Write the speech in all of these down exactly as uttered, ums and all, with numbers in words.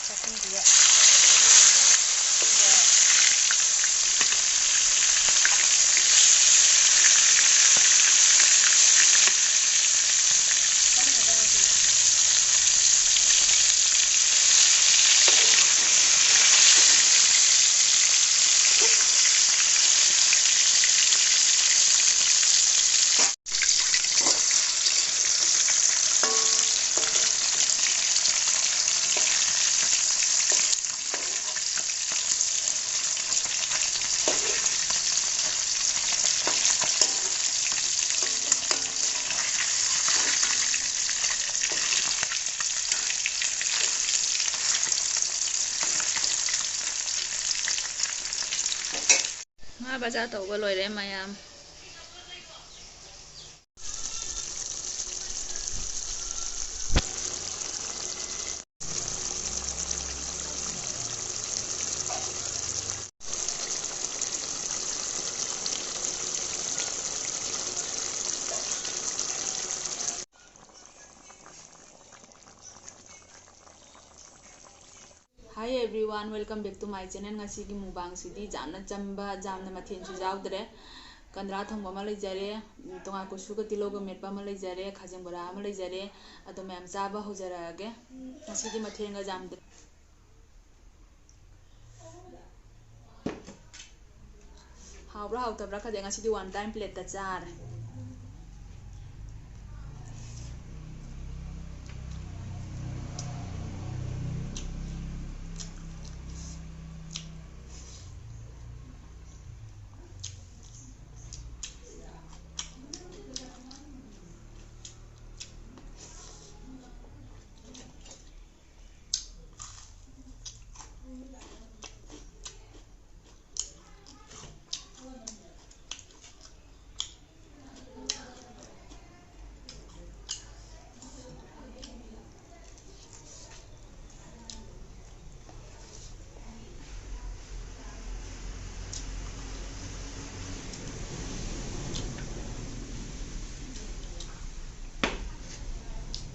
ꯆꯥꯛꯈꯨꯝꯁꯤꯗ꯫ ꯉꯥ ꯕꯖꯥꯔ ꯇꯧꯕ ꯂꯣꯏꯔꯦ ꯃꯌꯥꯝ꯫ Hi everyone, welcome back to my channel. ꯉꯁꯤꯒꯤ ꯃꯨꯛꯕꯥꯡꯁꯤꯗꯤ ꯌꯥꯝꯅ ꯆꯝꯕ, ꯌꯥꯝꯅ ꯃꯊꯦꯜꯁꯨ ꯌꯥꯎꯗ꯭ꯔꯦ꯫ ꯀꯟꯗ꯭ꯔꯥ ꯊꯣꯡꯕ ꯑꯃ ꯂꯩꯖꯔꯦ, ꯇꯣꯉꯥꯟ ꯀꯨꯁꯨꯒ ꯇꯤꯜꯍꯧꯒ ꯃꯦꯠꯄ ꯑꯃ ꯂꯩꯖꯔꯦ, ꯈꯥꯖꯤꯡ ꯕꯣꯔꯥ ꯑꯃ ꯂꯩꯖꯔꯦ꯫ ꯑꯗꯣ ꯃꯌꯥꯝ ꯆꯥꯕ ꯍꯧꯖꯔꯛꯑꯒꯦ꯫ ꯉꯁꯤꯗꯤ ꯃꯊꯦꯜꯒ ꯌꯥꯝꯗ꯭ꯔꯦ꯫ ꯍꯥꯎꯕ꯭ꯔꯥ ꯍꯥꯎꯇꯕ꯭ꯔꯥ ꯈꯪꯗꯦ, ꯉꯁꯤꯗꯤ one time plate ꯇ ꯆꯥꯔꯦ꯫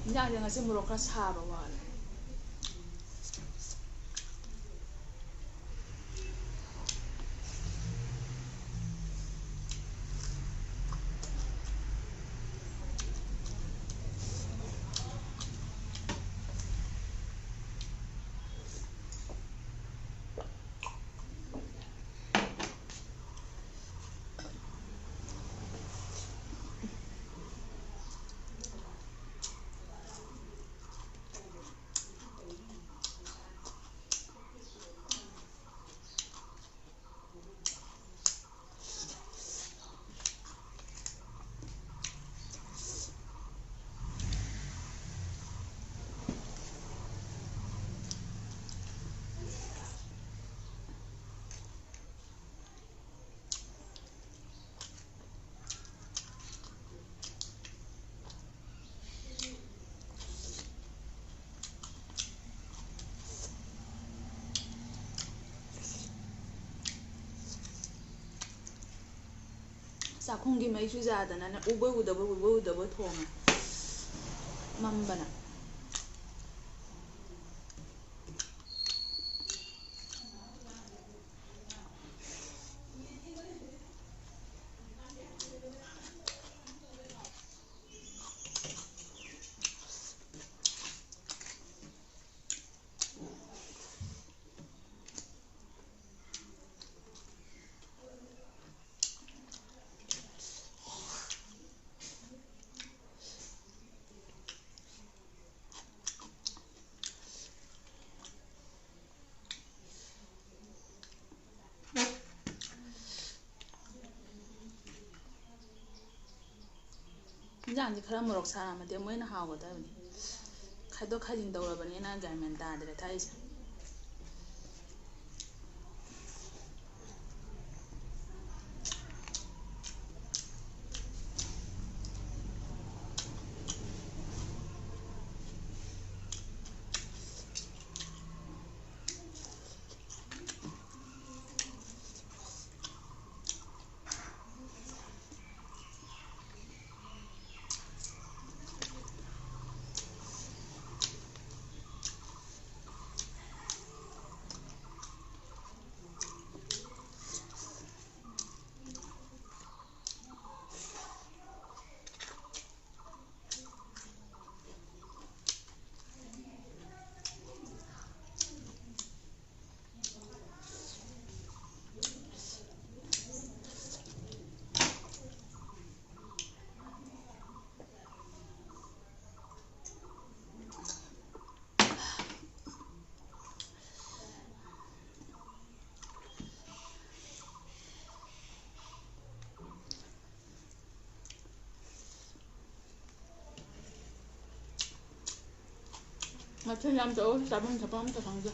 ꯏꯟꯖꯥꯡꯁꯦ ꯉꯁꯤ ꯃꯣꯔꯣꯛ ꯈꯔ ꯁꯥꯕ ꯋꯥꯠꯂꯦ꯫ ꯆꯥꯛꯈꯨꯝꯒꯤ ꯃꯩꯁꯨ ꯌꯥꯗꯅꯅꯦ, ꯎꯕꯣꯏ ꯎꯗꯕꯣꯏ, ꯎꯕꯣꯏ ꯎꯗꯕꯣꯏ ꯊꯣꯡꯉꯦ꯫ ꯃꯝꯕꯅ꯫ ꯏꯟꯖꯥꯡꯁꯦ ꯈꯔ ꯃꯣꯔꯣꯛ ꯁꯥꯔꯝꯃꯗꯤ ꯑꯃꯨꯛ ꯍꯦꯟꯅ ꯍꯥꯎꯒꯗꯕꯅꯤ꯫ ꯈꯥꯏꯗꯣꯛ ꯈꯥꯏꯖꯤꯟ ꯇꯧꯔꯕꯅꯤꯅ ꯒ꯭ꯌꯥꯟ ꯃꯦꯟ ꯇꯥꯗ꯭ꯔꯦ ꯊꯥꯛꯏꯁꯦ꯫ ꯃꯊꯦꯜ ꯌꯥꯝ ꯇꯧꯋꯦ, ꯆꯥꯐꯝ ꯊꯛꯐꯝ ꯑꯝꯇ ꯈꯪꯗꯦ꯫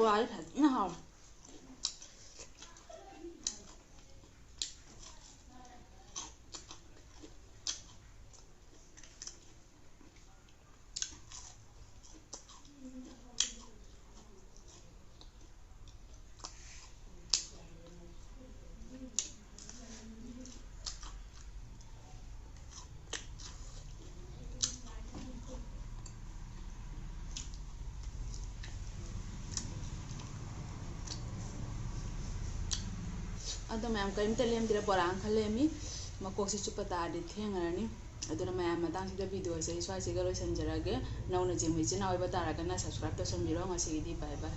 ꯕꯣꯔꯥꯁꯦ ꯐꯖꯅ ꯍꯥꯎꯔꯦ꯫ ꯑꯗꯣ ꯃꯌꯥꯝ ꯀꯔꯤꯝꯇ ꯂꯦꯝꯗ꯭ꯔꯦ, ꯕꯣꯔꯥ ꯑꯃꯈꯛ ꯂꯦꯝꯃꯤ꯫ ꯃꯀꯣꯛꯁꯤ ꯆꯨꯞꯄ ꯇꯥꯔꯗꯤ ꯊꯦꯡꯉꯔꯅꯤ꯫ ꯑꯗꯨꯅ ꯃꯌꯥꯝ ꯃꯇꯥꯡꯁꯤꯗ video ꯁꯦ ꯑꯩ ꯁ꯭ꯋꯥꯏꯁꯤꯒ ꯂꯣꯏꯁꯤꯟꯖꯔꯒꯦ꯫ ꯅꯧꯅ ꯌꯦꯡꯕ ꯏꯆꯤꯟ ꯏꯅꯥꯎ ꯑꯣꯏꯕ ꯇꯥꯔꯒꯅ subscribe ꯇꯧꯁꯟꯕꯤꯔꯣ꯫ ꯉꯁꯤꯒꯤꯗꯤ bye bye꯫